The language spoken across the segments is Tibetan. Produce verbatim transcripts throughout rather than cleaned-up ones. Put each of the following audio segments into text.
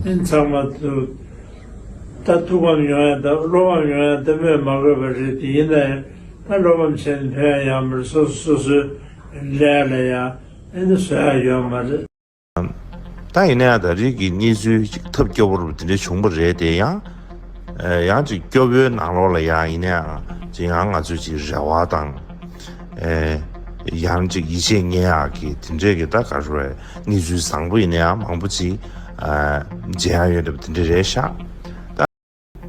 ཨེ་ཚང་མ་ཚོ་ད་ཐུགས་ཕམ་ཡོང་ཡ་ད་བློ་ཕམ་ཡོང་ཡ་ད་སྨོས་མ་དགོས་པ་རེད་དེ། ཡིན་ན་ཡང་ད་བློ་ཕམ་བྱས་ནས་ཕན་ཡ་ཡོད་མ་རེད། སོ་སོ་སོ་སོའི་ལས་ལ་ཡ་ཨེ་ནི་བཟོ་ཡ་ཡོད་མ་རེད། ད་ཡིན་ན་ཡང་ད་རེས་ཀྱི་གནས་ཚུལ་ཅིག་ཐབས་སྐྱོ་པོ་རུ་དེ་འདྲ་བྱུང་པ་རེད་དེ། ཡང་ཡང་ཅིག་སྐྱོ་པོའི་ནང་ལོགས་ལ་ཡང་ཡིན་ན་ཡང་ཅིག་ཡང་ང་ཚོས་ཅིག་རེ་བ་དང་ཡང་ཅིག་ཡིད་ཆེས་རྙེད་ཡག་གི་དེ་འདྲས་ཀྱི་ད་ག་རེ་རེད། གནས་ཚུལ་བཟང་པོ་ཡིན་ན་ཡང་མང་པོ་ཅིག་མཇལ་ཡག་ཡོད་འདྲ་པོ་དེ་འདྲ་རེད་ཤག་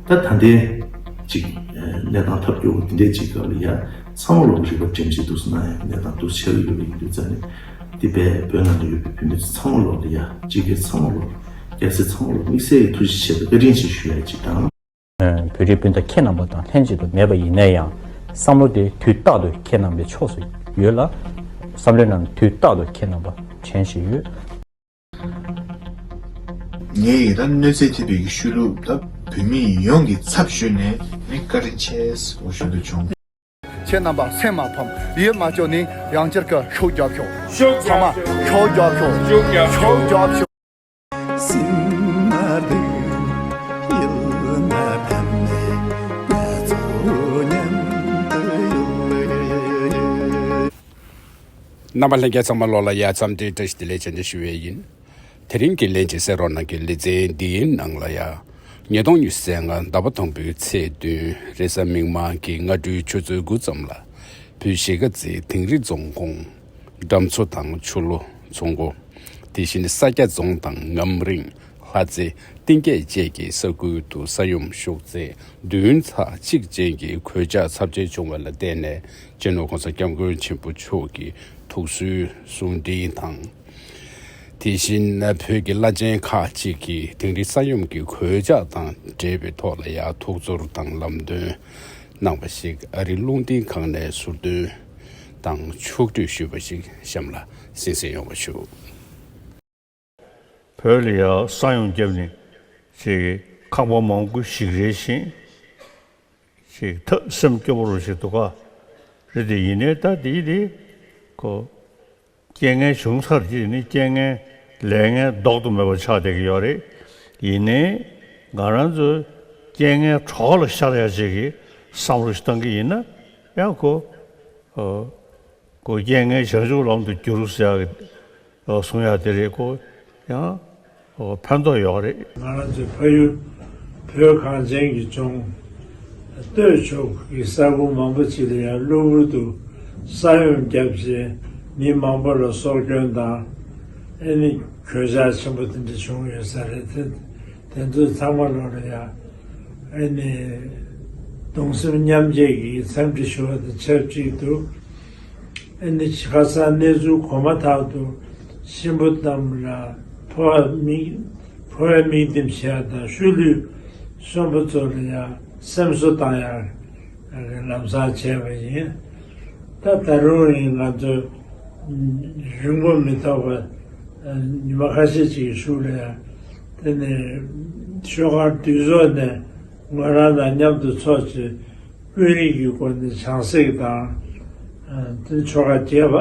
ད། ད་ད་ལྟའི་ཅིག་གནས་སྟངས་ཐབས་སྐྱོ་པོ་འདི་འདྲའི་ཅིག་སྐབས་ལ་ཡ་ཚང་མ་ལོག་རིག་པ་འགྲེམས་བྱེད་འདུག་ཟེར་ན་ཡང་གནས་སྟངས་འདུག་ཆགས་ཀྱི་ཡོད་པ་ཡིན་དུས་ཙང་ནས་འདི་བས་བོད་ནང་དུ་ཡོད་པའི་བོད་མི་ཚོ་ཚང་མ་ལོག་ལ་ཡ་སྤྱི་སྒེར་ཚང་མ་ལོག་སྐྱ་སེར་ཚང་མ་ལོག་དམིགས་བསལ་གྱི་ཐུགས་རྗེ་ཆེ་དང་བཀའ་དྲིན་ཆེ་ཞུ་ཡ་ཅིག་དང་། བོད་རིགས་སྤུན་ཟླ་ཁྱེད་རྣམ་པ་དང་ལྷན་ཅིག་ཏུ་མེད་པ་ཡིན་ན་ཡང་བསམ་བློ་དེ་དུས་རྟག་ཏུ་ཁྱེད་རྣམ་པའི་ཕྱོགས་སུ་ཡོད་ལ། བསམ་བློའི་ནང་དུས་རྟག་ཏུ་ཁྱེད་རྣམ་པ་དྲན་བཞིན་ཡོད། ངས་ཡི་དམ་གནོད་འཚེ་ཐེབས་པའི་ཤུལ་ལུས་ད་བོད་མི་ཡོངས་ཀྱི་ཚབ་ཞུས་ནས་ནི་བཀའ་དྲིན་ཆེ་ཟེར་ཞུ་འདོད་བྱུང་། ཁྱེད་རྣམ་པ་སེམས་མ་ཕམ་ཡིད་མ་སྐྱོ་ནས་ཡང་བསྐྱར་གྱི་ཤུགས་རྒྱབ་ཤོག་ཚང་མ་ཤུགས་རྒྱབ་ཤོག་ཤུགས་རྒྱབ་ཤོག་སེམས་མ་སྡུག་ཡིད་མ་ཕམ་ནས་ང་ཚོ་མཉམ་དུ་ཡོད། རྣམ་པ་ལྷན་རྒྱས་ཚང་མ་ལོག་ལ་ཡ་འཚམས་འདྲི་བཀྲ་ཤིས་བདེ་ལེགས་བྱས་ནས་ཞུ་བའི་ཡིན། དེ་རིང་གི་ལྷན་ཅིག་གསན་རོགས་གནང་གི་ལེ་ཚན་འདིའི་ནང་ལ་ཡ། ཉིས་སྟོང་ཉི་ཤུ་རྩ་ལྔ་ཟླ་བ་དང་པོའི་ཚེས་བདུན་རེས་གཟའ་མིག་དམར་གྱི་སྔ་དྲོའི་ཆུ་ཚོད་དགུ་ཙམ་ལ། བོད་གཞིས་ཀ་རྩེ་དིང་རི་རྫོང་ཁོངས་འགྲམ་མཚོ་དང་ཆུ་ལོ་མཚོ་མགོ། དེ་བཞིན་ས་སྐྱ་རྫོང་དང་ངམ་རིང་། ལྷ་རྩེ། གཏིང་སྐྱེས་བཅས་ཀྱི་ས་ཁུལ་དུ་ས་ཡོམ་ཤུགས་ཚད་བདུན་ཚེག་གཅིག་ཅན་གྱི་གོད་ཆག་ཚབས་ཆེན་བྱུང་བ་ལ་བརྟེན་ནས་སྤྱི་ནོར་༸གོང་ས་༸སྐྱབས་མགོན་ཆེན་པོ་མཆོག་གི་ཐུགས་གསོའི་གསུང་འཕྲིན་དང་། དེ་བཞིན་བོད་ཀྱི་བླ་ཆེན་ཁག་ཅིག་གིས་དིང་རི་ས་ཡོམ་གྱི་གོད་ཆག་དང་འབྲེལ་བའི་ཐོག་ལ་ཡང་ཐུགས་ཚོར་དང་ལམ་སྟོན་གནང་བ་ཞིག་ཨ་རིའི་རླུང་འཕྲིན་ཁང་ནས་ཟུར་འདོན་དང་ཕྱོགས་བསྒྲིགས་ཞུས་པ་ཞིག་གཤམ་ལ་གསན་གཟིགས་ཡོང་བ་ཞུ། བོད་ལ་ཡང་ས་ཡོམ་བརྒྱབ་ནས་ཅིག་ཁང་པ་མང་པོ་ཞིག་རལ་ཞིང་ཅིག་ཐབས་སེམས་སྐྱོ་པོ་རུ་ཞིག་འདུག་ག་རེད་དེ། ཡིན་ནའི་ད་དེ་དེ་ཁོ་རྐྱེན་ངན་བྱུང་ཚར་རྗེས་ནི་རྐྱེན་ངན་ལས་ངན་ལྡོག་ཏུ་མེད་པ་ཆགས་བསྡད་ཀྱི་ཡོད་རེད། ཡིན་ནའི་ང་རང་ཚོ་རྐྱེན་ངན་གྲོགས་ལ་ཤར་ཡ་ཅིག་གི་བསམ་བློ་ཞིག་བཏང་གི་ཡིན་ན་ཡང་ཁོ་ཁོ་རྐྱེན་ངན་བྱང་ཆུབ་ལམ་དུ་བསྒྱུར་ཟེར་ཡ་གི་གསུང་ཡ་དེ་རེད། ཁོ་ཡང་ཕན་ཐོགས་ཡོད་རེད། ང་རང་ཚོའི་ཕ་ཡུལ་བོད་གངས་ཅན་གྱི་ལྗོངས་སྟོད་ཕྱོགས་ཀྱི་ས་ཁུལ་མང་པོ་ཅིག་ལ་ཡང་གློ་བུར་དུ་ས་ཡོམ་བརྒྱབ་རྗེས་མི་མང་པོ་ལ་སྲོག་སྐྱོན་དང་ཨེ་ནི་གོད་ཆག་ཆེན་པོ་དེ་འདྲ་བྱུང་ཡོད་ས་རེད་དེ། དེ་ཚོ་ཚང་མ་ལོག་ལ་ཡང་ཨེ་ནི་གདུང་སེམས་མཉམ་སྐྱེད་ཀྱི་འཚམས་འདྲི་ཞུ་བ་དང་ཆབས་ཅིག་ཏུ། ཨ་ནི་ཁ་སང་གནས་ཚུལ་གོ་མ་ཐག་ཏུ་གཤིན་པོ་རྣམས་ལ་འཕོ་བ་དམིགས་འཕོ་བའི་དམིགས་འདེམས་བྱེད་ཡ་དང་ཤུལ་ལུས་གསོན་པོ་ཚོ་ལ་ཡང་སེམས་གསོ་བཏང་ཡ་ལམ་སང་བྱས་པ་ཡིན། ད་ད་རུང་ཡིན་ང་ཚོ་རིང་པོ་མི་ཐོགས་པ་ཉི་མ་ཁ་ཤས་ཅིག་གི་གཞུག་ལ་ཡང་དེ་ནས་ཤོག་ཁ་དུས་ཚོད་ནས་ང་རང་དང་མཉམ་དུ་ཚོགས་བྱས། དཔོན་རིགས་ཀྱི་སྒོ་ནས་བྱང་སེམས་དང་། དེ་ཆོ་ག་རྒྱས་པ་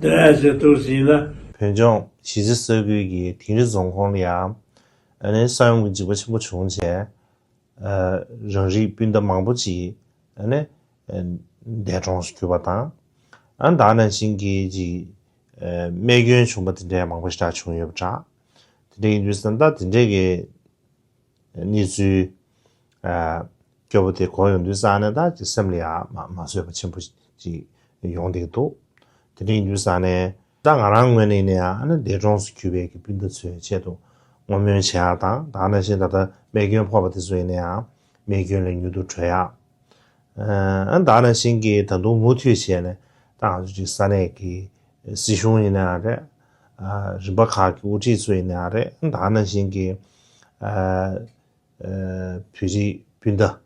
འདོན་ཡ་བྱས་འདུག་ཟིན་ན། བོད་ལྗོངས་གཞིས་རྩེ་ས་ཁུལ་གྱི་དིང་རི་རྫོང་ཁོངས་ལ་ཡང་ཨ་ནི་ས་ཡོམ་གྱི་འཇིགས་པ་ཆེན་པོ་བྱུང་རྗེས། རང་རིགས་སྤུན་ཟླ་མང་པོ་ཅིག་ཨ་ནི་འདས་གྲོངས་སུ་གྱུར་པ་དང་། ཨ་ནི་ད་ནང་བཞིན་གྱི་ཅིག་རྨས་སྐྱོན་བྱུང་པ་དེ་འདྲའི་མང་པོ་ཞེ་དྲག་བྱུང་ཡོད་པ་འདྲ། དེ་འདྲ་ཡིན་དུས་ཙང་ད་དེ་འདྲའི་གི་གནས་ཚུལ་སྐྱོ་པོ་དེ་གོ་ཡོང་དུས་ཙང་ནས་ད་ཅིག་སེམས་ལ་ཡང་མ་མ་བཟོད་པ་ཆེན་པོ་ཅིག་ཡོང་བསྡད་འདུག་དེ་འདྲ་ཡིན་དུས་ཙང་ནས་ད་ང་རང་ངོས་ནས་ཡིན་ན་ཡང་ཨ་ནི་འདས་གྲོངས་སུ་གྱུར་པའི་གི་སྤུན་ཟླ་ཚོའི་ཆེད་དུ་བསྔོ་སྨོན་བྱེད་ཡག་དང་། ད་ག་ནང་བཞིན་ད་ལྟ་རྨས་སྐྱོན་ཕོག་པ་དེ་ཚོ་ཡིན་ན་ཡང་རྨས་སྐྱོན་ལས་མྱུར་དུ་གྲོལ་ཡག་ཨ་ནི་ད་ག་ནང་བཞིན་གྱི་ད་དུང་མུ་མཐུད་བྱས་ནས་ད་ང་ཚོ་ཅིག་ས་གནས་ཀྱི་སྲིད་གཞུང་ཡིན་ན་ཡང་རེད། རིམ་པ་ཁག་གི་དབུ་ཁྲིད་ཚོ་ཡིན་ན་ཡང་རེད། ད་ག་ནང་བཞིན་གྱི་བོད་རིགས་སྤུན་ཟླ་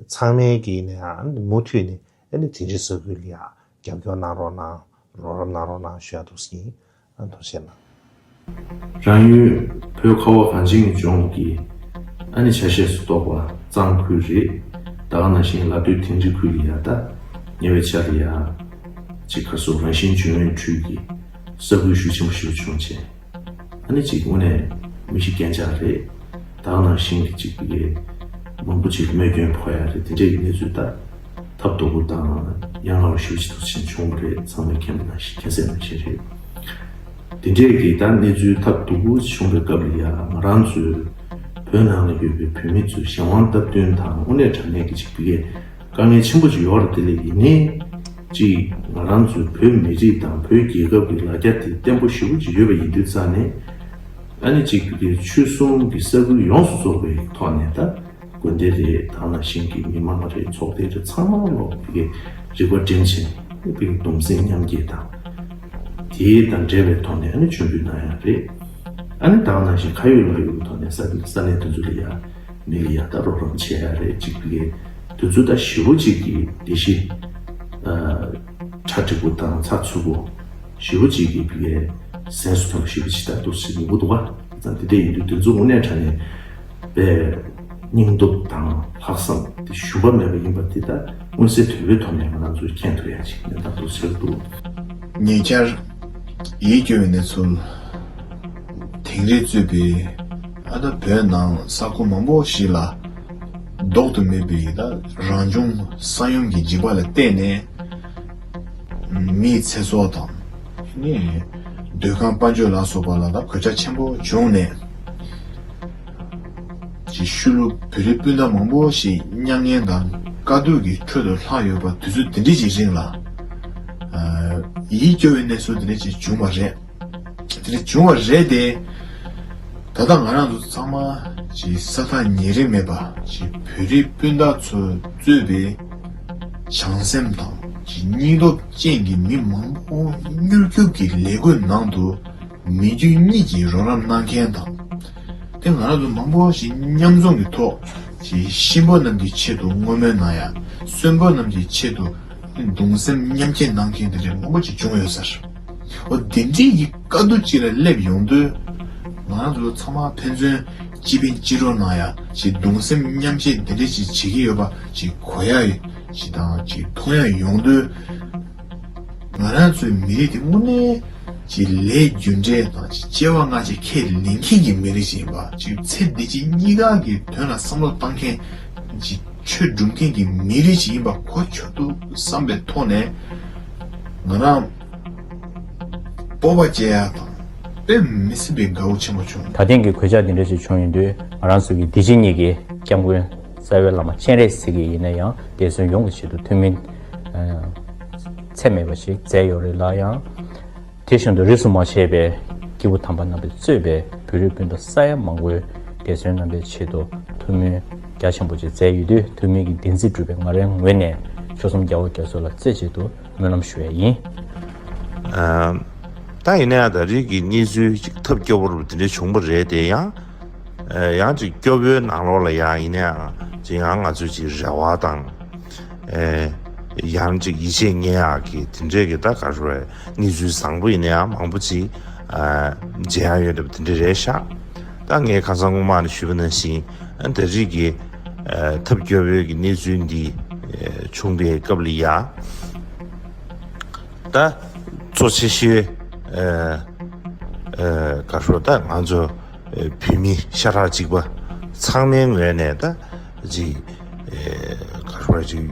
ཚང་མས་ཀྱི་ཡིན་ན་ཡང་མུ་མཐུད་ནས་ཨ་ནི་དིང་རི་ས་ཁུལ་ལ་ཡང་རྒྱབ་སྐྱོར་གནང་རོགས་གནང་། རོགས་རམ་གནང་རོགས་གནང་ཞུ་ཡག་འདུག་ཟེར་གྱི་ཡིན། ཐུགས་རྗེ་གནང་། རང་ཡུལ་བོད་ཁ་བ་གངས་ཅན་གྱི་ལྗོངས་ཀྱི་ཨ་ནི་ཆ་ཤས་སུ་གཏོགས་པ་གཙང་ཁུལ་རེད། ད་ག་ནང་བཞིན་ལ་སྟོད་དིང་རི་ཁུལ་ལ་ཡ་ད་ཉེ་བའི་ཆར་ལ་ཡ་ཅིག་ཁ་སོ་རང་བཞིན་འབྱུང་བའི་འཕྲུལ་གྱི་ས་ཁུལ་ཤུགས་ཆེན་པོ་ཞིག་བྱུང་བྱས། ཨ་ནི་ཅིག་དངོས་གནས་མི་གཤིས་རྐྱང་ཕྱོགས་རེད། ད་ག་ནང་བཞིན་གྱི་ཅིག་གི་མང་པོ་ཅིག་རྨས་སྐྱོན་ཕོག་ཡ་རེད། དེ་འདྲའི་གནས་ཚུལ་ད་ཐབས་སྡུག་པོ་དང་ཡ་ང་བ་ཞེ་པོ་ཅིག་ཐུག་ཕྱིན་བྱུང་བ་རེད། ཚང་མས་མཁྱེན་པ་ནང་བཞིན་མཁྱེན་གསལ་ནང་བཞིན་རེད། དེ་འདྲའི་གི་ད་གནས་ཚུལ་ཐབས་སྡུག་པོ་བྱུང་བའི་སྐབས་ལ་ཡ་ང་རང་ཚོའི་བོད་ནང་ལ་ཡོད་པའི་བོད་མི་ཚོས་གཞན་དབང་སྟབས་བསྟུན་དང་དངོས་གནས་དྲང་གནས་ཀྱི་ཅིག་གི་དཀའ་ངལ་ཆེན་པོ་ཅིག་ཡོད་རེད། དེ་ལས་ཡིན་ནའི་ཅིག་ང་རང་ཚོའི་བོད་མི་རིགས་དང་བོད་རྒྱལ་ཁབ་ཀྱི་ལ་རྒྱ་དེ་བརྟན་པོ་ཞེ་པོ་ཅིག་ཡོད་པ་ཡིན་དུས་ཙང་ནས། ཨ་ནི་ཅིག་གི་ཆོལ་གསུམ་གྱི་ས་ཁུལ་ཡོངས་སུ་རྫོགས་པའི་ཐོག་ནས་ད་དགོན་སྡེ་རེད། ད་ག་ནང་བཞིན་གྱི་མི་མང་རེད། ཚོགས་སྡེ་རེད། ཚང་མ་ལོག་གི་རིག་པ་བསྒྲིམས་བྱས་ནས་གདུང་སེམས་མཉམ་སྐྱེད་དང་དེ་དང་འབྲེལ་བའི་ཐོག་ནས་ཨ་ནི་མཆོད་འབུལ་གནང་ཡ་རེད། ཨ་ནི་ད་ག་ནང་བཞིན་ཁ་ཡོད་ལག་ཡོད་ཀྱི་ཐོག་ནས་ས་ས་གནས་དེ་ཚོ་ལ་ཡ་མི་ལ་ཡ་ད་རོགས་རམ་བྱེད་ཡ་རེད། ཅིག་གི་དུས་ཚོད་ད་ཞེ་པོ་ཅིག་གི་བདེ་སྐྱིད་ཨ་གྲ་སྒྲིག་པོ་དང་ཚགས་ཚུད་པོ་ཞེ་པོ་ཅིག་གི་བི་གའི་གཟེངས་སུ་ཐོན་པ་ཞེ་པོ་ཅིག་ད་འདུག་སེ་ཡོང་གི་འདུག་བ། ཙང་དེ་འདྲ་ཡིན་དུས་དེ་ཚོ་དངོས་གནས་དྲང་གནས་པའི་སྙིང་སྟོབས་དང་ལྷག་བསམ་དེ་ཞུམ་པ་མེད་པ་ཡིན་པ་དེ་ད་མངོན་གསལ་དོད་པོའི་ཐོག་ནས་ང་རང་ཚོས་མཁྱེན་ཐུབ་ཡ་ཅིག་གནས་སྟངས་འདུག་སེ་འདུག་ཉེ་ཆར་ཡིད་སྐྱོ་བའི་གནས་ཚུལ། དིང་རི་གཙོས་པའི་ཨ་ད་བོད་ནང་ས་ཁུལ་མང་པོ་ཞིག་ལ་ལྡོག་ཏུ་མེད་པའི་ད་རང་བྱུང་ས་ཡོམ་གྱི་འཇིགས་པ་ལ་བརྟེན་ནས་མིའི་ཚེ་སྲོག་དང་ནི་སྡོད་ཁང་དཔལ་འབྱོར་ལ་སོགས་པ་ལ་ད་གོད་ཆག་ཆེན་པོ་བྱུང་ནས་ཀྱི་ཤུལ་ལུ་བོད་རིགས་སྤུན་ཟླ་མང་པོ་ཞིག་མྱ་ངན་དང་དཀའ་སྡུག་གི་ཁྲོད་དུ་ལྷག་ཡོད་པ་དུས་ཚོད་འདི་འདྲ་ཞིག་རིང་ལ་ཡིད་སྐྱོ་བའི་གནས་ཚུལ་འདི་འདྲ་ཞིག་བྱུང་བ་རེད། དེ་འདྲ་བྱུང་བ་རེད་དེ། ད་ལྟ་ང་རང་ཚོ་ཚང་མ་ཅིག་ས་ཐག་ཉེ་རིང་མེད་པ་ཅིག་བོད་རིགས་སྤུན་ཟླ་ཚོས་གཙོས་པའི་བྱམས་སེམས་དང་ཅིག་སྙིང་སྟོབས་ཅན་གྱི་མི་མང་པོ་མྱུར་སྐྱོབ་ཀྱི་ལས་འགུལ་ནང་དུ་མི་རྒྱུ་གཉིས་ཀྱིས་རོགས་རམ་གནང་མཁན་དང་། དེ་ང་རང་ཚོ་མང་པོ་ཞིག་མཉམ་འཛོམས་ཀྱི་ཐོག་ཅིག་གཤིན་པོ་རྣམས་ཀྱི་ཆེད་དུ་བསྔོ་སྨོན་གནང་ཡ། གསོན་པོ་རྣམས་ཀྱི་ཆེད་དུ་གདུང་སེམས་མཉམ་སྐྱེད་གནང་མཁན་དེ་འདྲ་མང་པོ་ཅིག་བྱུང་ཡོད་ཟེར། འོ་དེ་འདྲའི་ཡི་དཀའ་སྡུག་ཅིག་ལ་སླེབས་ཡོང་དུས། ང་རང་ཚོ་ཚང་མ་ཕན་ཚུན་སྤྱི་ཕན་སྤྱི་རོགས་གནང་ཡ་ཞིག་གདུང་སེམས་མཉམ་སྐྱེད་དེ་འདྲ་ཞིག་བྱེད་ཀྱི་ཡོད་པ་ཞིག་གོ་ཡ་ཞིག་དང་ཞིག་མཐོང་ཡ་ཡོང་དུས། ང་རང་ཚོའི་མི་རིགས་དེ་དངོས་གནས་ཀྱི་ལས་རྒྱུ་འབྲས་དང་ཅིག་སྐྱེ་བ་སྔ་ཕྱི་ཁས་ལེན་མཁན་གྱི་མི་རིགས་ཤིག་ཡིན་པ། ཅིག་ཚེ་འདི་ཕྱི་གཉིས་ཀ་གི་དོན་ལ་བསམ་བློ་བཏང་མཁན་ཅིག་ཆོས་སྒྲུབ་མཁན་གྱི་མི་རིགས་ཤིག་ཡིན་པ་གོ་ཆོད་འདུག་བསམ་པའི་ཐོག་ནས་ང་རང་སྤོབས་པ་སྐྱེ་ཡ་དང་དཔེ་མི་སྲིད་པའི་དགའ་བོ་ཆེན་པོ་བྱུང་། ད་ཐེངས་ཀྱི་གོད་ཆག་འདི་འདྲ་ཞིག་བྱུང་ཡོང་དུས་ང་རང་ཚོ་གི་འདི་ཕྱི་གཉིས་ཀྱི་སྐྱབས་མགོན་རྩ་བའི་བླ་མ་སྤྱན་རས་གཟིགས་ཀྱིས་ཡིན་ན་ཡང་འདས་གསོན་ཡོངས་ཀྱི་ཆེད་དུ་ཐུགས་སྨོན་ཚད་མེད་པ་ཞིག་མཛད་ཡོད་རེད་ལ། ཡང་དེ་བཞིན་དུ་རིས་སུ་མ་ཆད་པའི་སྐྱེས་བུ་དམ་པ་རྣམ་པས་གཙོས་པའི་བོད་རིགས་སྤུན་ཟླ་ས་ཡ་མང་པོས་འདས་གསོན་རྣམ་པའི་ཆེད་དུ་ཐུགས་སྨོན་རྒྱ་ཆེན་པོ་ཅིག་མཛད་ཡོད་དུས། ཐུགས་སྨོན་གྱི་བདེན་ཚིག་སྒྲུབ་པའི་ང་རའི་ངོས་ནས་ཆོལ་གསུམ་རྒྱལ་བ་རྒྱ་མཚོ་ལ་རྩེ་གཅིག་ཏུ་སྨོན་ལམ་ཞུ་ཡ་ཡིན། ཨ། ད་ཡིན་ན་ཡང་ད་རེས་ཀྱི་གནས་ཚུལ་ཅིག་ཐབས་སྐྱོ་པོ་རུ་དེ་འདྲ་བྱུང་བ་རེད་དེ། ཡང་ཡང་ཅིག་སྐྱོ་པོའི་ནང་ལོགས་ལ་ཡང་ཡིན་ན་ཡང་ཅིག་ཡང་ང་ཚོས་ཅིག་རེ་བ་དང་། ཨེ། ཡང་ཅིག་ཡིད་ཆེས་རྙེད་ཡག་གི་དེ་འདྲས་ཀྱི་ད་ག་རེ་རེད། གནས་ཚུལ་བཟང་པོ་ཡིན་ན་ཡང་མང་པོ་ཅིག་ཨ། མཇལ་ཡག་ཡོད་འདུག་པ་དེ་འདྲས་རེད་ཤག་ད་ངས་ཁ་སང་སྔོན་མ་ནས་ཞུས་པ་ནང་བཞིན་ཨ། ད་རེས་ཀྱི་ཨ། ཐབས་སྐྱོ་པོའི་གི་གནས་ཚུལ་འདི་ཨ། བྱུང་པའི་སྐབས་ལ་ཡ། ད་གཙོ་ཆེ་ཤོས་ཨ། ཨ། ག་རེ་ད་ང་ཚོ་ཨ། བོད་མི་ཤ་ཁྲག་གཅིག་པ་ཚང་མའི་ངོས་ནས་ད་ཅིག་ཨ། ག་རེ་ཅིག་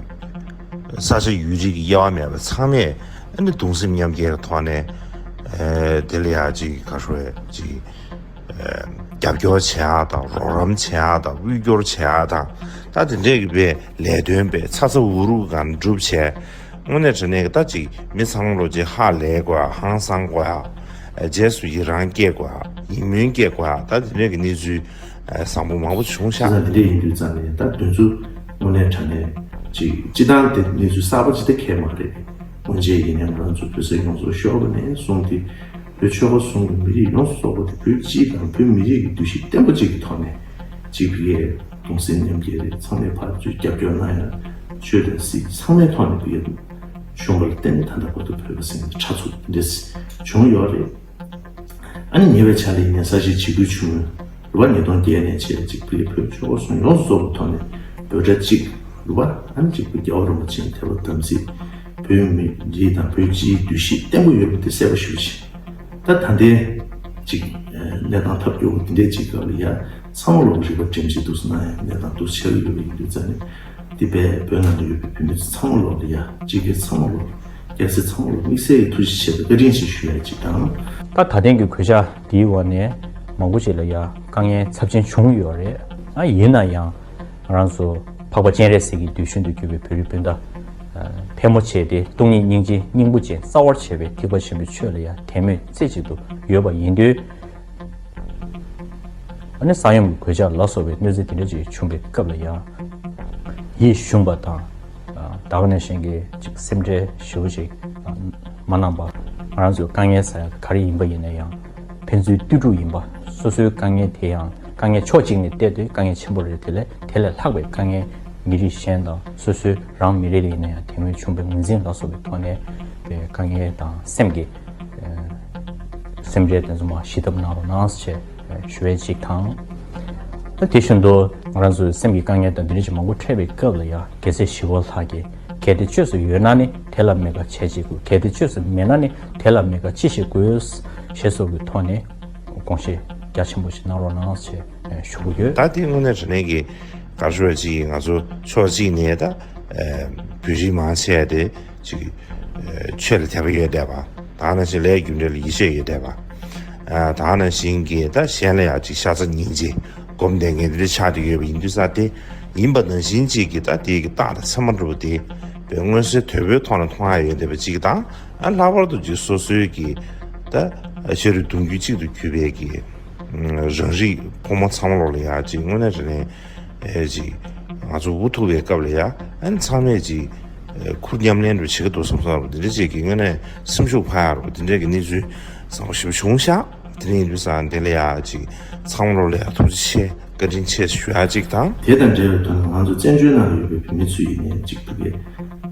ས་ཆ་ཡུལ་གྲུ་གི་དབྱེ་བ་མེད་པ་ཚང་མས་ཨ་ནི་གདུང་སེམས་མཉམ་སྐྱེད་ཀྱི་ཐོག་ནས་ཨ། དེ་ལ་ཡ་ཅིག་ག་རེ་ཅིག་རྒྱབ་སྐྱོར་བྱེད་ཡག་དང་། རོགས་རམ་བྱེད་ཡག་དང་། དབུལ་སྐྱོར་བྱེད་ཡག་དང་། ད་དེ་འདྲས་ཀྱི་པའི་ལས་དོན་པའི་ཚ་ཚ་འུར་འུར་གང་སྒྲུབ་བྱས། དངོས་གནས་དྲང་གནས་ཀྱི་ད་ཅིག་མི་ཚང་མ་ལོ་ཅིག་ཧ་ལས་དགོས་ཡག་ཧང་སང་དགོས་ཡག་རྗེས་སུ་ཡི་རང་སྐྱེ་དགོས་ཡག་ཡིད་སྨོན་སྐྱེ་དགོས་ཡག་ད་དེ་འདྲས་ཀྱི་གནས་ཚུལ་བཟང་པོ་མང་པོ་བྱུང་ཤག་བྱས་ཙང་དེ་འདྲས་ཡིན་དུས་ཙང་ནས་ད་དེ་ཚོ་དངོས་གནས་དྲང་གནས་ཅིག་སྤྱི་བཏང་དེ་གནས་ཚུལ་གསར་པ་ཅིག་ད་གང་ཡང་མ་རེད། སྔོན་ཆད་ཡིན་ནའི་ང་རང་ཚོ་བོད་ས་ཡོངས་རྫོགས་ཤོར་བ་ནས་བཟུང་སྟེ། བོད་ཆོལ་ཁ་གསུམ་གྱི་མི་རིགས་ཡོངས་སུ་རྫོགས་པ་དེ་བོད་སྤྱི་དང་བོད་མི་རིགས་ཀྱི་འདུ་ཤེས་བརྟན་པོ་གཅིག་གི་ཐོག་ནས་གཅིག་ཕ་གིའི་གདུང་སེམས་མཉམ་སྐྱེད་རེད། ཚང་མས་ཕར་ཚུར་རྒྱབ་སྐྱོར་གནང་ཡ། ཆོས་དང་སྲིད་ཚང་མའི་ཐོག་ནས་ཕ་གིའི་བྱུང་བ་ལ་བརྟེན་ནས་ད་ལྟ་བར་དུ་བོད་པ་ཟེར་མཁན་དེ་ཕྲ་ཚུགས་འདི་འདྲ་བྱུང་ཡོད་རེད། ཨ་ནི་ཉེ་བའི་ཆར་ལ་ཡིན་ནའི་ས་བྱི་ཇི་གུའི་ཆུ་སྔོན་རུ་བ་ཉིས་སྟོང་བརྒྱད་ནས་བྱས་གཅིག་ཕ་གིའི་བོད་ཆོལ་ཁ་གསུམ་ཡོངས་སུ་རྫོགས་པའི་ཐོག་ནས་འབོད་སྒྲ་གཅིག་རུ་བ་ཨ་ནི་གཅིག་པ་རྒྱལ་བ་རིན་པོ་ཆེའི་དད་པ་དམ་ཚིག་བོད་མི་རིགས་དང་བོད་སྤྱིའི་འདུ་ཤེས་བརྟན་པོ་ཡོད་པ་དེ་གསལ་པོ་ཞེ་པོ་ཅིག་ད་ད་ལྟའི་ ཅིག་གནས་སྟངས་ཐབས་སྐྱོ་བོ་འདི་འདྲས་ཅིག་སྐབས་ལ་ཡ་ཚང་མ་ལོག་རིག་པ་སྒྲིམ་བྱེད་འདུག་སེ་གནང་ཡ་གནས་སྟངས་འདུག་ཆགས་ཀྱི་ཡོད་པ་ཡིན་དུས་ཙང་ནས། འདི་བས་བོད་ནང་དུ་ཡོད་པའི་བོད་མི་ཚོ་ཚང་མ་ལོག་ལ་ཡ་སྤྱི་སྒེར་ཚང་མ་ལོག་སྐྱ་སེར་ཚང་མ་ལོག་དམིགས་བསལ་གྱི་ཐུགས་རྗེ་ཆེ་དང་བཀའ་དྲིན་ཆེ་ཞུ་ཡ་ཅིག་དང་། ད་ད་ཐེངས་ཀྱི་གོད་ཆག་འདིའི་འོག་ནས་མང་པོ་ཅིག་ལ་ཡ་དཀའ་ངལ་ཚབས་ཆེན་བྱུང་ཡོད་རེད། ཨ་ཡིན་ན་ཡང་ང་རང་ཚོ་འཕགས་པ་སྤྱན་རས་གཟིགས་ཀྱི་གདུལ་ཞིང་དུ་གྱུར་པའི་བོད་རིགས་སྤུན་ཟླ་ཕལ་མོ་ཆེ་དེ་སྟོང་ཉིད་སྙིང་རྗེ་སྙིང་པོ་ཅན་རྩ་བར་བྱས་པའི་ཐེག་པ་ཆེན་པོའི་ཆོས་ལ་ཡ་དད་མོས་རྩེ་གཅིག་ཏུ་ཡོད་པ་ཡིན་དུས། ཨ་ནི་ས་ཡོམ་གྱི་གོད་ཆག་ལ་སོགས་པའི་གནོད་འཚེ་དེ་འདྲ་ཅིག་བྱུང་བའི་སྐབས་ལ་ཡང་ཡིད་ཞུམ་པ་དང་། ད་ག་ནང་བཞིན་གྱི་ཅིག་སེམས་ཁྲལ་ཞེ་པོ་ཅིག་མ་གནང་པ། ང་རང་ཚོའི་དཀའ་ངལ་ཟེར་ཡ་ག་རེ་ཡིན་པ་ཡིན་ན་ཡང་ཕན་ཚུན་ལྟོས་གྲུབ་ཡིན་པ། སོ་སོའི་དཀའ་ངལ་དེ་ཡང་དཀའ་ངལ་ཕྱོགས་གཅིག་ནས་བལྟས་ཏེ་དཀའ་ངལ་ཆེན་པོ་རེད། དེ་ལས་དེ་ལས་ལྷག་པའི་དཀའ་ངལ་མི་རིགས་གཞན་དང་སོ་སོའི་རང་མི་རིགས་ལ་ཡིན་ན་ཡང་དེ་སྔོན་བྱུང་བའི་ངོས་འཛིན་ལ་སོགས་པའི་ཐོག་ནས་དཀའ་ངལ་དང་སེམས་ཀྱི་སེམས་ཁྲལ་དེ་ཚོ་མར་ཞི་ཐབས་གནང་རོགས་གནང་ཞེས་ཞུ་བའི་ཅིག་དང་། ད་དེ་བཞིན་དུ་ང་རང་ཚོའི་སེམས་ཀྱི་དཀའ་ངལ་དང་འདི་འདྲ་ཞིག་མང་པོ་འཕྲད་པའི་སྐབས་ལ་ཡང་རྒྱལ་སྲས་ཞི་བ་ལྷ་གིས་གལ་ཏེ་བཅོས་སུ་ཡོད་ན་ནི་དེ་ལ་མི་དགའ་བྱས་ཅིག་དགོས། གལ་ཏེ་བཅོས་སུ་མེད་ན་ནི་དེ་ལ་མི་དགའ་ཅི་ཞིག་དགོས་ཞེས་སོགས་ཀྱི་ཐོག་ནས་དགོངས་བཞེས་རྒྱ་ཆེན་པོ་ཞིག་གནང་རོགས་གནང་ཞེས་ཞུ་གི་ཡོད། ད་དེ་དངོས་གནས་དྲང་གནས་ཀྱི་ག་རེ་ཞུ་བ་ཅིག་ང་ཚོ་ཕྱོགས་གཅིག་ནས་ད་བོད་རིགས་མང་ཆེ་བ་དེ། ཅིག་ཆོས་ལ་དད་པ་ཡོད་བསྡད་པ། ད་ནང་བཞིན་ལས་རྒྱུ་འབྲས་ལ་ཡིད་ཆེས་ཡོད་བསྡད་པ། ད་ནང་བཞིན་གྱི་ད་གཞན་ལ་ཡང་ཅིག་ཤ་ཚ་སྙིང་རྗེ་སྒོམ་བསྡད་མཁན་དེ་འདྲ་ཆགས་བསྡད་ཡོད་པ་ཡིན་དུས་ཙང་དེ་ཡིན་པ་ནང་བཞིན་ཅིག་གི་ད་དེ་གི་རྟགས་དང་མཚན་མ་འདྲ་པོ་དེ་བས་མངོན་གསལ་དོད་པོའི་ཐོག་ནས་མཐོང་ཡ་ཡོད་བསྡད་པ་ཅིག་དང་། ཨ་ལྷག་པར་དུ་ཅིག་སོ་སོའི་གི་ད་ཤ་རུས་གདུང་རྒྱུད་གཅིག་ཏུ་གྱུར་པའི་གི་རང་རིགས་ཕོ་མོ་ཚང་མ་ལོག་ལ་ཡང་ཅིག་དངོས་གནས་དྲང་གནས། ཨེ་ཅིག་ང་ཚོ་འུ་ཐུག་པའི་སྐབས་ལ་ཡ་ཨ་ནི་ཚང་མས་ཅིག་ཨེ་ཁུར་མཉམ་ལེན་རུ་བྱེད་ཀྱི་འདུག་བསམ་བསམ་རུ་འདི་འདྲ་ཅིག་གི་དངོས་གནས་སེམས་ཤུགས་འཕར་ཡག་རུ་འདི་འདྲ་གི་གནས་ཚུལ་བཟང་པོ་ཞེ་པོ་བྱུང་ཤག་དེ་འདྲ་ཡིན་དུས་ཙང་འདི་ལ་ཡ་ཅིག་ཚང་མ་ལོག་ལ་ཡ་ཐུགས་རྗེ་ཆེ་བཀའ་དྲིན་ཆེ་ཞུ་ཡག་ཅིག་དང་། དེ་དང་འབྲེལ་བའི་ཐོག་ནས་ང་ཚོ་བཙན་བྱོལ་ནང་ལ་ཡོད་པའི་བོད་མི་ཚོ་ཡིན་ནའི་ཅིག་ཐུག་གི་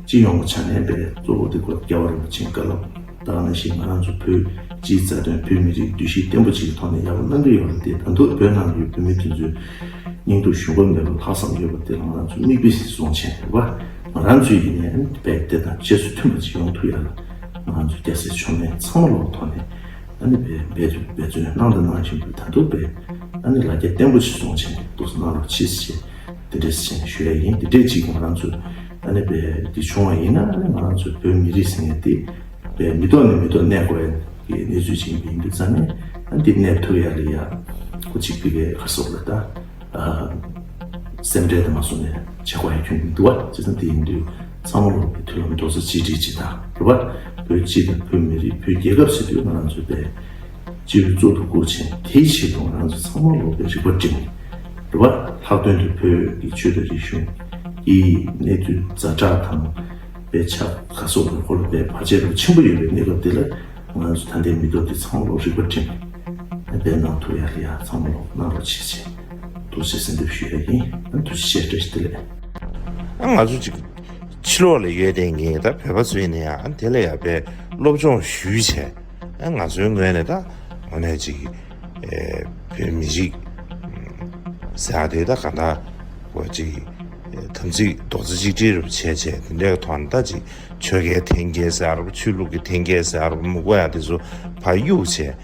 སྤྱི་ཡོངས་ཀྱི་ཆ་ནས་པའི་གཙོ་བོ་དེ་སྐོར་རྒྱལ་བ་རིན་པོ་ཆེའི་བཀའ་སློབ། ད་ག་ནང་བཞིན་ང་རང་ཚོ་བོད་སྤྱིའི་རྩ་དོན་བོད་མི་རིགས་འདུ་ཤེས་བརྟན་པོ་ཅིག་གི་ཐོག་ནས་ཡག་པོ་གནང་གི་ཡོད་རེད་དེ། ད་དུང་བོད་ནང་ལ་ཡོད་བོད་མི་དེ་ཚོས་སྙིང་སྟོབས་ཞུམ་པ་མེད་པར་ལྷག་བསམ་ཡོད་པ་དེ་ལ་ང་རང་ཚོ་མིག་དཔེ་བཟུང་བྱས་རེད་བ། ང་རང་ཚོའི་ཡིན་ནའི་རྦད་དེ་དང་རྗེས་སུ་མཐུན་པ་ཅིག་ཡོང་ཐུབ་ཡག་ལ་ང་རང་ཚོ་སྐྱ་སེར་ཕྱོགས་མེད་ཚང་མ་ལོག་ཐོག་ནས་ཨ་ནི་རྦད་འབད་རྩོལ་འབད་བརྩོན་གནང་དང་གནང་བཞིན་པའི་ད་དུང་རྦད་ཨ་ནི་ལ་རྒྱ་བརྟན་པོ་ཅིག་བཟུང་བྱས་ནས་འདུག་སེ་གནང་རོགས་གྱིས་ཞེས་དེ་འདྲས་ཞེས་ཞུ་ཡག་ཡིན། དེ་འདྲས་ཅིག་ང་རང་ཚོ་ཨ་ནི་རྦད་དེ་བྱུང་བ་ཡིན་ན་ཨ་ནི་ང་རང་ཚོ་བོད་མི་རིགས་ཟེར་མཁན་དེ། པའི་མི་ཐོག་ནས་མི་ཐོག་གནས་དགོས་ཡ་གི་གནས་ཚུལ་ཅིག་ཡིན་པ་ཡིན་དུས་ཙང་ནས་ཨ་འདི་གནས་ཐུབ་ཡ་ལ་ཡ་ཁོ་གཅིག་པའི་གི་ག་སོགས་ལ་ད་ཨ་སེམས་ཁྲལ་དང་མ་སོང་ནས་བྱེད་དགོས་ཡ་ཁྱོན་མི་འདུག་བ། བྱས་ཙང་དེ་ཡིན་དུས་ཚང་མ་ལོག་པའི་མཐུན་ལམ་རྡོག་རྩ་གཅིག་སྒྲིལ་གཅིག་དང་རེད་བ། བོད་སྤྱི་དང་བོད་མི་རིགས་བོད་རྒྱལ་ཁབ་ཟེར་དུས་ང་རང་ཚོ་པའི་སྤྱི་པའི་གཙོ་དུ་བཀུར་ཅིང་དེའི་ཆེད་དུ་ང་རང་ཚོ་ཚང་མ་ལོག་པའི་རིག་པ་སྒྲིམ་རེད་བ། ལྷག་དོན་དུ་བོད་ཀྱི་ཆོས་དང་རིག་གཞུང་གི་གནས་ཚུལ་ཛ་དྲག་དང་། པའི་ཆ་ག་སོགས་ཀྱི་སྐོར་ལ་དཔེ་བར་ཆད་རུ་ཆེན་པོ་ཡོད་པའི་གནས་སྐབས་འདི་ལ་ང་ཚོ་ད་ལྟའི་མི་ཐོག་འདི་ཚང་མ་ལོག་རིག་པ་སྒྲིམ་དཔེ་གནང་ཐུབ་ཡ་ལ་ཡ་ཚང་མ་ལོག་གནང་རོགས་བྱེད་ཅེས་ཐུགས་རྗེ་གཟེངས་འདེབས་ཞུ་ཡ་ཡིན། ཐུགས་རྗེ་ཆེ། བཀྲ་ཤིས་བདེ་ལེགས། ང་ཚོ་ཅིག་ཕྱི་ལོགས་ལ་ཡོད་དེ་ངས་ད་བོད་པ་ཚོ་ཡིན་ན་ཡང་དེ་ལ་ཡ་དཔེ་སློབ་སྦྱོང་ཞུས་བྱས། ང་ཚོའི་ངོས་ནས་ད་དངོས་གནས་ཅིག་བོད་མི་རིགས་ཟེར་ཡ་དེ་ད་ག་ད་གོ་ཅིག་དམ་ཚིག་རྡོག་རྩ་གཅིག་སྒྲིལ་རུ་བྱས་བྱས་དེ་འདྲའི་ཐོག་ནས་ད་ཅིག་ཆོལ་ཁའི་འཐེན་འཁྱེར་ཟེར་ཡ་རུ་ཆོས་ལུགས་ཀྱི་འཐེན་འཁྱེར་ཟེར་ཡ་རུ་མི་དགོས་ཡ་དེ་ཚོ་ཕར་གཡུག་བྱས།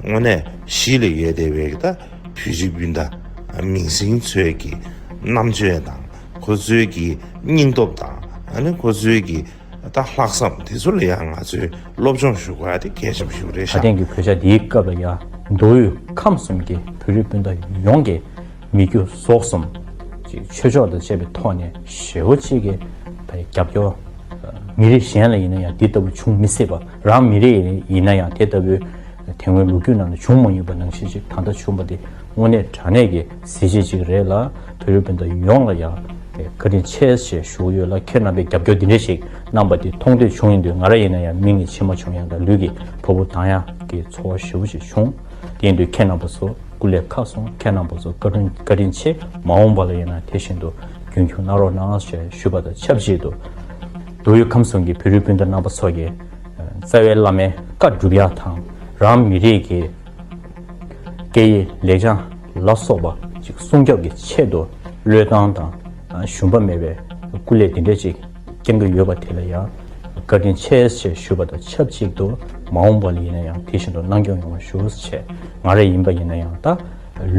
དངོས་གནས་གཞིས་ལ་ཡོད་བསྡད་པའི་ད་བོད་རིགས་སྤུན་ཟླ་མིང་སྲིང་ཚོའི་གི་རྣམ་དཔྱོད་དང་ཁོ་ཚོའི་གི་སྙིང་སྟོབས་དང་ཨ་ནི་ཁོ་ཚོའི་གི་ད་ལྷག་བསམ་དེ་ཚོ་ལ་ཡང་ང་ཚོས་སློབ་སྦྱོང་ཞུ་དགོས་ཡ་དེ་གལ་ཆེན་པོ་ཞིག་རེད་ཤག་ད་ཐེངས་ཀྱི་གོད་ཆག་འདིའི་སྐབས་ལ་ཡང་མདོ་དབུས་ཁམས་གསུམ་གྱི་བོད་རིགས་སྤུན་ཟླ་ཡོངས་ཀྱིས་མི་རྒྱུ་ཟོག་གསུམ་ཅིག་ཆོས་ཕྱོགས་དང་བཅས་པའི་ཐོག་ནས་ཞེ་པོ་ཅིག་གི་རྒྱབ་སྐྱོར། མི་རིགས་གཞན་ལ་ཡིན་ན་ཡང་འདི་ལྟ་བུ་བྱུང་མི་སྲིད་པ། རང་མི་རིགས་ཡིན་ན་ཡང་དེ་ལྟ་བུའི་དེ་སྔོན་ལོ་རྒྱུས་ནང་ལ་བྱུང་མ་མྱོང་པ་ནང་བཞིན་ཅིག་ད་ལྟ་བྱུང་པ་དེ་དངོས་གནས་དྲང་གནས་ཀྱི་གཟི་བརྗིད་ཅིག་རེད་ལ། བོད་རིགས་སྤུན་ཟླ་ཡོངས་ལ་ཡང་བཀའ་དྲིན་ཆེ་ཞེས་ཞུ་གི་ཡོད་ལ། ཁྱེད་རྣམ་པས་རྒྱབ་སྐྱོར་འདི་འདྲ་ཞིག་གནང་པ་དེ་མཐོང་ཐོས་བྱུང་ཡིན་དུས་ང་རང་ཡིན་ན་ཡང་མིག་ནས་མཆི་མ་བྱུང་ཡང་དང་ལུས་ཀྱི་ཕོ་བོ་དྭངས་ཡག་གི་ཚོར་བ་ཞེ་པོ་ཅིག་བྱུང་། དེ་ཡིན་དུས་ཁྱེད་རྣམ་པ་ཚོ་སྐུ་ལས་ཁག་སོང་། ཁྱེད་རྣམ་པ་ཚོ་བཀའ་དྲིན་བཀའ་དྲིན་ཆེ། མ་འོངས་པ་ལ་ཡིན་ན་དེ་བཞིན་དུ་རྒྱུན་འཁྱོངས་གནང་རོགས་གནང་ཞེས་ཞུས་པ་དང་ཆབས་ཅིག་ཏུ། མདོ་དབུས་ཁམས་གསུམ་གྱི་བོད་རིགས་སྤུན་ཟླ་རྣམ་པ་ཚོ་གིས་རྩ་བའི་བླ་མའི་བཀའ་སྒྲུབ་ཡག་དང་རང་མི་རིགས་ཀྱི་སྐད་ཡིག་ལེགས་བྱང་ལ་སོགས་པ་ཅིག་སྲུང་སྐྱོབ་ཀྱི་ཆེད་དུ་བློས་བཏང་དང་ཞུམ་པ་མེད་པའི་སྐུ་ལས་འདི་འདྲ་ཅིག་བསྐྱོན་གྱི་ཡོད་པ་དེ་ལ་ཡང་བཀའ་དྲིན་ཆེ་ཞེས་ཞུ་བ་དང་ཆབས་ཅིག་ཏུ། མ་འོངས་པ་ལ་ཡིན་ན་ཡང་དེ་བཞིན་དུ་གནང་སྐྱོང་ཡོང་བ་ཞུ་ཞེས། ང་རང་ཡིན་པ་ཡིན་ན་ཡང་ད་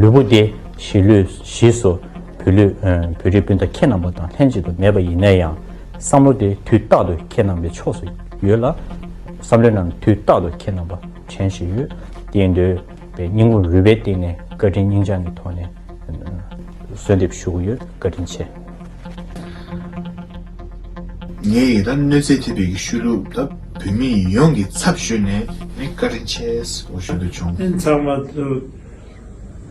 ལུས་པོ་འདི་གཞིས་ལུས་གཞིས་སུ་བོད་ལུས་ཨ་བོད་རིགས་སྤུན་ཟླ་ཁྱེད་རྣམ་པ་དང་ལྷན་ཅིག་ཏུ་མེད་པ་ཡིན་ན་ཡང་བསམ་བློ་དེ་དུས་རྟག་ཏུ་ཁྱེད་རྣམ་པའི་ཕྱོགས་སུ་ཡོད་ལ། བསམ་བློའི་ནང་དུས་རྟག་ཏུ་ཁྱེད་རྣམ་པ་དྲན་བཞིན་ཡོད། དེ་ཡིན་དུས་པའི་སྙིང་ཁུང་རུས་པའི་གཏིང་ནས་བཀའ་དྲིན་སྙིང་བཅངས་ཀྱི་ཐོག་ནས་གསོལ་འདེབས་ཞུ་གི་ཡོད། བཀའ་དྲིན་ཆེ། ངས་ཡི་ད་གནོད་འཚེ་ཐེབས་པའི་ཤུལ་ལུགས་ད་བོད་མི་ཡོངས་ཀྱི་ཚབ་ཞུས་ནས་ནི་བཀའ་དྲིན་ཆེ་ཟེར་ཞུ་འདོད་བྱུང་། ཨེ་ཚང་མ་ཐུགས་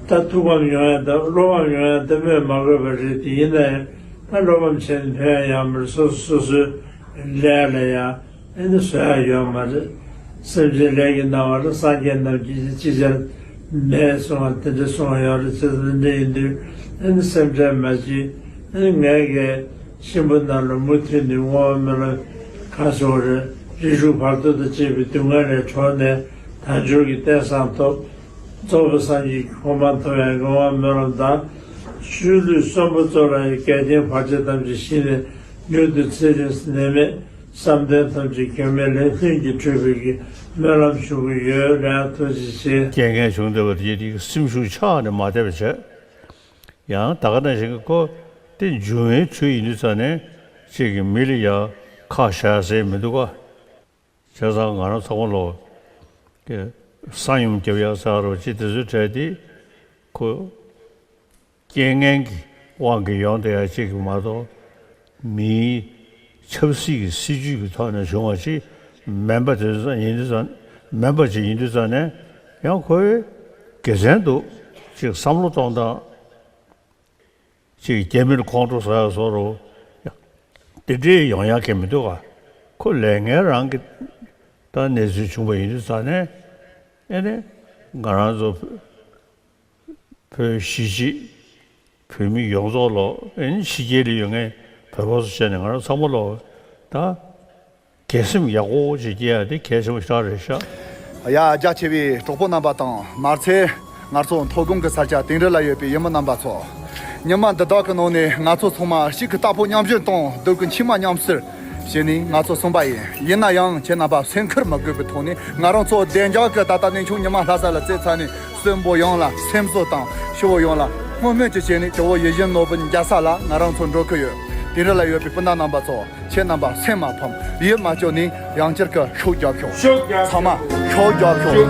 ད་ཐུགས་ཕམ་ཡོང་ཡ་ད་བློ་ཕམ་ཡོང་ཡ་ད་སྨོས་མ་དགོས་པ་རེད། དེ་ཡིན་ན་ཡང་ད་བློ་ཕམ་བྱས་ནས་ཕན་ཡ་ཡོད་མ་རེད། སོ་སོ་སོ་སོའི་ལས་ལ་ཡ་ཨེ་ནི་བཟོད་ཡ་ཡོད་མ་རེད། སེམས་ཅན་ལས་ཀྱི་སྣང་བ་ལ་སངས་རྒྱས་རྣམས་ཀྱིས་ཅི་བྱར་མེད་གསུང་བ་དེ་འདྲ་གསུང་བ་ཡོད་རེད། བྱས་ཙང་འདི་ཡིན་དུས་ཨེ་ནི་སེམས་ཁྲལ་མ་བྱེད། ཨེ་ནི་ངས་ཀྱི་གཤིན་པོ་རྣམས་ལ་མུ་མཐུད་ནས་བསྔོ་བ་སྨོན་ལམ་ག་ཟེར་བ་རེད། རིགས་དྲུག་བར་དོ་དང་བཅས་པའི་སྡུག་བསྔལ་ལས་གྲོལ་ནས་དལ་འབྱོར་གྱི་རྟེན་བཟང་ཐོབ། རྫོགས་པའི་སངས་རྒྱས་ཀྱི་གོ་འཕང་ཐོབ་པའི་བསྔོ་བ་སྨོན་ལམ་དང་། ཤུལ་ལུས་གསོན་པོ་གཙོ་ལ་ཡི་འགལ་རྐྱེན་བར་ཆད་ཐམས་ཅད་ཞི་ནས་མྱུར་དུ་ཚེ་རིང་ནད་མེད་བསམ་དོན་ཐམས་ཅད་འགལ་མེད་ལས་ལྷུན་གྱིས་གྲུབ་པའི་གི་སྨོན་ལམ་ཞུ་གི་ཡོད་རེད། ཐུགས་རྗེ་ཆེ། རྐྱེན་ངན་བྱུང་བསྡད་པ་དེ་ཡིན་དུས་སེམས་ཤུགས་ཆག་ནས་མ་བསྡད་པ་བྱས། ཡང་ད་ག་ནང་བཞིན་གྱི་ཁོ་དེ་འབྱུང་བའི་ཆོས་ཡིན་དུས་ཙང་ནས་གཅིག་གི་མི་ལ་ཡ་ཁག་བཞག་ཟེར་མི་འདུག་ག་བྱས་ཙང་ང་རང་ཚང་མ་ལོ་གི་ས་ཡོམ་རྒྱབ་ཡག་ཟེར་རོ་ཅི་དེ་ཚོའི་གྲས་དེ་ཁོ་རྐྱེན་ངན་གྱི་དབང་གིས་ཡོང་བསྡད་ཡག་ཅིག་གི་མ་གཏོགས་མིའི་ཆབ་སྲིད་ཀྱི་སྲིད་ཇུས་ཀྱི་ཐོག་ནས་བྱུང་བ་ཅིག་མིན་པ་དེ་ཚོ་ཡིན་དུས་ཙང་མིན་པ་ཅིག་ཡིན་དུས་ཙང་ནས་ཡང་ཁོའི་དགེ་མཚན་འདུག་ཅིག་བསམ་བློ་གཏོང་སྟངས། ཅིག་རྒྱ་མིར་ཁོང་ཁྲོ་ཟ་ཡ་བཟོ་རུ། དེ་འདྲའི་ཡོང་ཡ་གི་མི་འདུག་ག་ཁོ་ལས་ངན་རང་གི་ད་གནས་ཚུལ་བྱུང་བ་ཡིན་དུས་ཙང་ནས་ཨེ་ནི་ང་རང་ཚོ་བོད་གཞིས་བྱེས་བོད་མི་ཡོངས་རྫོགས་ལོ་ཨེ་ནི་ཕྱི་རྒྱལ་ལ་ཡོད་མཁན་བོད་པ་ཚོ་བྱས་ནས་ང་རང་ཚང་མ་ལོ་ད། དགེ་སེམས་ཡག་པོ་ཅིག་སྐྱེ་ཡ་དེ་གལ་ཆེན་པོ་ཞིག་རེད་ཤག་ཡ། རྒྱ་ཆེ་བའི་གྲོགས་པོ་རྣམ་པ་དང་མ་ཚད་ང་ཚོ་མཐོ་སྒང་གི་ས་ཆ་དེ་འདྲ་ལ་ཡོད་པའི་ཡུལ་མི་རྣམ་པ་ཚོ། ཉི་མ་འདི་དག་གི་ནང་ནས་ང་ཚོ་ཚང་མ་གཅིག་གི་རྟ་ཕོ་མཉམ་བཞོན་དང་སྡུག་གི་མཆི་མ་མཉམ་བསུར་བྱས་ནས་ང་ཚོ་གསུངས་པ་ཡིན། ཡིན་ན་ཡང་ཁྱེད་རྣམ་པ་སེམས་ཁུར་མི་དགོས་པའི་ཐོག་ནས་ང་རང་ཚོ་བདེ་འཇགས་ཀྱི་ད་ལྟ་གནས་ཆུང་ཉི་མ་ལྷ་ས་ལ་བཙལ་ཚར་ནས་གསོན་པོ་ཡོངས་ལ་སེམས་གསོ་དང་ཤི་བོ་ཡོངས་ལ་བསྔོ་སྨོན་གྱི་བྱས་ནས་ཇོ་བོ་ཡིད་བཞིན་ནོར་བུ་མཇལ་ས་ལ་ང་རང་ཚོ་འགྲོ་གི་ཡོད། དེ་འདྲ་ལ་ཡོད་པའི་སྤུན་ཟླ་རྣམ་པ་ཚོ། ཁྱེད་རྣམ་པ་སེམས་མ་ཕམ། ཡིད་མ་སྐྱོ་ནས་ཡང་བསྐྱར་གྱི་ཤུགས་རྒྱབ་ཤོག་ཤུགས་རྒྱབ་ཤོག་ཚང་མ་ཤུགས་རྒྱབ་ཤོག་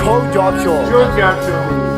ཤུགས་རྒྱབ་ཤོག་ཤུགས་རྒྱབ་ཤོག་ཤུགས་རྒྱབ་ཤོག